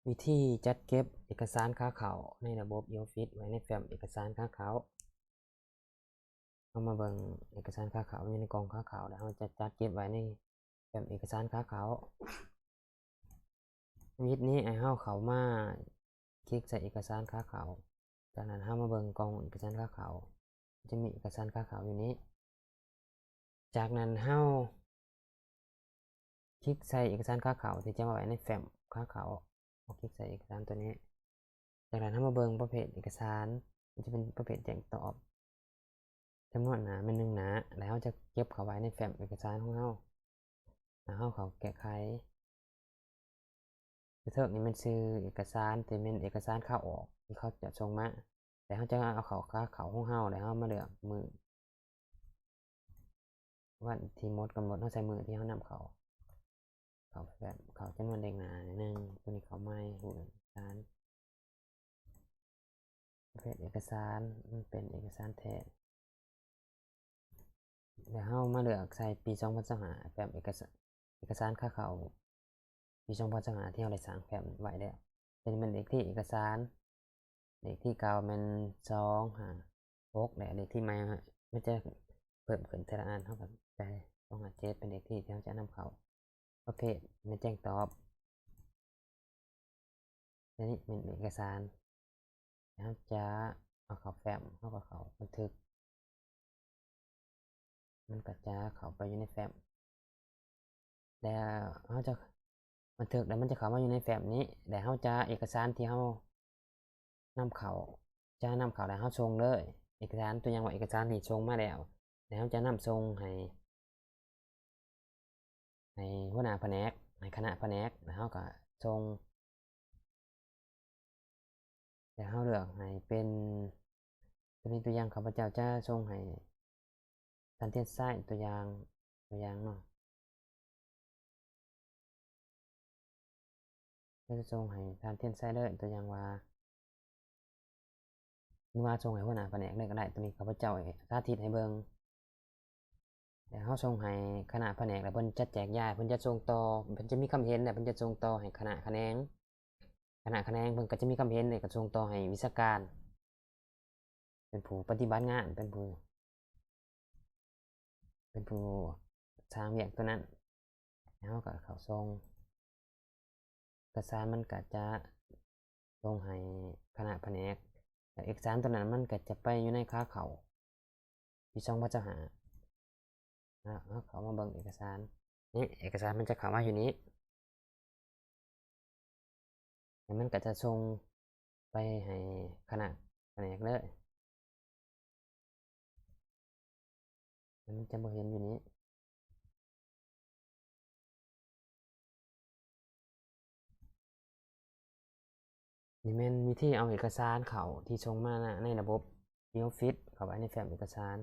ວິທີຈັດເກັບເອກະສານຂາເຂົ້າໃນລະບົບ e-office ໄວ້ໃນແຟ້ມເອກະສານຂາເຂົ້າ. ເຮົາມາເບິ່ງເອກະສານຂາເຂົ້າຢູ່ໃນກ່ອງຂາເຂົ້າ ແລ້ວເຮົາຈະຈັດເກັບໄວ້ໃນແຟ້ມເອກະສານຂາເຂົ້າ. ວິທີນີ້ໃຫ້ເຮົາເຂົ້າມາຄລິກໃສ່ເອກະສານຂາເຂົ້າ. ຈາກນັ້ນເຮົາມາເບິ່ງກ່ອງເອກະສານຂາເຂົ້າ. ຈະມີເອກະສານຂາເຂົ້າຢູ່ນີ້. ຈາກນັ້ນເຮົາຄລິກໃສ່ເອກະສານຂາເຂົ້າທີ່ຈະມາໄວ້ໃນແຟ້ມຂາເຂົ້າ. ເຮົາຄລິກໃສ່ເອກະສານຕົວນີ້. ຈາກນັ້ນເຮົາມາເບິ່ງປະເພດເອກະສານ, ມັນຈະເປັນປະເພດແຈ້ງຕອບ. ຈຳນວນໜ້າແມ່ນໜຶ່ງໜ້າ, ແລ້ວເຮົາຈະເກັບເຂົ້າໄວ້ໃນແຟ້ມເອກະສານຂອງເຮົາ. ແລ້ວເຮົາເຂົ້າແກ້ໄຂ. ຢູ່ເທິງນີ້ແມ່ນຊື່ເອກະສານ ທີ່ແມ່ນເອກະສານຂາອອກທີ່ເຂົາຈະສົ່ງມາ, ແຕ່ເຮົາຈະເອົາເຂົ້າ ຂາເຂົ້າຂອງເຮົາ ແລ້ວເຮົາມາເລືອກມື້ ວັນທີ່ໝົດກຳນົດ, ເຮົາໃສ່ມື້ທີ່ເຮົານຳເຂົ້າ ເຂົ້າແຟ້ມ ເຂົ້າຈຳນວນເລກໜ້າໜຶ່ງ, ຕົວນີ້ເຂົ້າໃໝ່ ຮູບເອກະສານ. ປະເພດເອກະສານ ມັນເປັນເອກະສານແທ້. ແລ້ວເຮົາມາເລືອກໃສ່ປີສອງພັນຊາວຫ້າ ແຟ້ມເອກະສານ ເອກະສານຂາເຂົ້າປີສອງພັນຊາວຫ້າ ທີ່ເຮົາໄດ້ສ້າງແຟ້ມໄວ້ແລ້ວ. ຕົວນີ້ແມ່ນເລກທີ່ເອກະສານ, ເລກທີ່ເກົ່າແມ່ນສອງຫ້າຫົກ ແລະ ເລກທີ່ໃໝ່ມັນຈະເພີ່ມຂຶ້ນແຕ່ລະອັນ. ເຮົາກໍໃສ່ສອງຫ້າເຈັດ ເປັນເລກທີ່ທີ່ເຮົາຈະນຳເຂົ້າ. ປະເພດແມ່ນແຈ້ງຕອບ. ອັນນີ້ແມ່ນເອກະສານ ເຮົາຈະເອົາເຂົ້າແຟ້ມ, ເຮົາກໍເຂົ້າບັນທຶກ, ມັນກໍຈະເຂົ້າໄປຢູ່ໃນແຟ້ມ. ແລ້ວເຮົາຈະບັນທຶກ ແລ້ວມັນຈະເຂົ້າມາຢູ່ໃນແຟ້ມນີ້. ແລ້ວເຮົາຈະເອກະສານທີ່ເຮົານຳເຂົ້າ, ຈະນຳເຂົ້າ ແລ້ວເຮົາສົ່ງເລີຍ. ເອກະສານຕົວຢ່າງວ່າເອກະສານທີ່ສົ່ງມາແລ້ວ, ແລ້ວເຮົາຈະນຳສົ່ງໃຫ້ ໃຫ້ຫົວໜ້າພະແນກ, ໃຫ້ຄະນະພະແນກ, ແລ້ວເຮົາກໍສົ່ງ. ແລ້ວເຮົາເລືອກໃຫ້ເປັນ ຕົວນີ້ຕົວຢ່າງ ຂ້າພະເຈົ້າຈະສົ່ງໃຫ້ທ່ານທຽນໄຊ ຕົວຢ່າງ, ຕົວຢ່າງເນາະ. ເຮົາຈະສົ່ງໃຫ້ທ່ານທຽນໄຊເລີຍ, ຕົວຢ່າງວ່າ ຫຼືວ່າສົ່ງໃຫ້ຫົວໜ້າພະແນກເລີຍກໍໄດ້. ຕົວນີ້ຂ້າພະເຈົ້າສາທິດໃຫ້ເບິ່ງ. ແລ້ວເຮົາສົ່ງໃຫ້ຄະນະພະແນກ ແລ້ວເພິ່ນຈະແຈກຢາຍ, ເພິ່ນຈະສົ່ງຕໍ່, ເພິ່ນຈະມີຄຳເຫັນ ແລ້ວເພິ່ນຈະສົ່ງຕໍ່ໃຫ້ຄະນະຂະແໜງ, ຄະນະຂະແໜງເພິ່ນກໍຈະມີຄຳເຫັນ ແລ້ວກໍສົ່ງຕໍ່ໃຫ້ວິຊາການ ເປັນຜູ້ປະຕິບັດງານ, ເປັນຜູ້ ເປັນຜູ້ສ້າງວຽກຕົວນັ້ນ. ເຮົາກໍເຂົ້າສົ່ງ, ເອກະສານມັນກໍຈະສົ່ງໃຫ້ຄະນະພະແນກ, ແລ້ວເອກະສານຕົວນັ້ນມັນກໍຈະໄປຢູ່ໃນຂາເຂົ້າປີສອງພັນຊາວຫ້າ. ເຮົາເຂົ້າມາເບິ່ງເອກະສານນີ້, ເອກະສານມັນຈະເຂົ້າມາຢູ່ນີ້. ແລ້ວມັນກໍຈະສົ່ງໄປໃຫ້ຄະນະພະແນກເລີຍ, ແລ້ວມັນຈະບໍ່ເຫັນຢູ່ນີ້. ນີ້ແມ່ນວິທີເອົາເອກະສານເຂົ້າທີ່ສົ່ງມາໃນລະບົບ e-office ເຂົ້າໄວ້ໃນແຟ້ມເອກະສານ.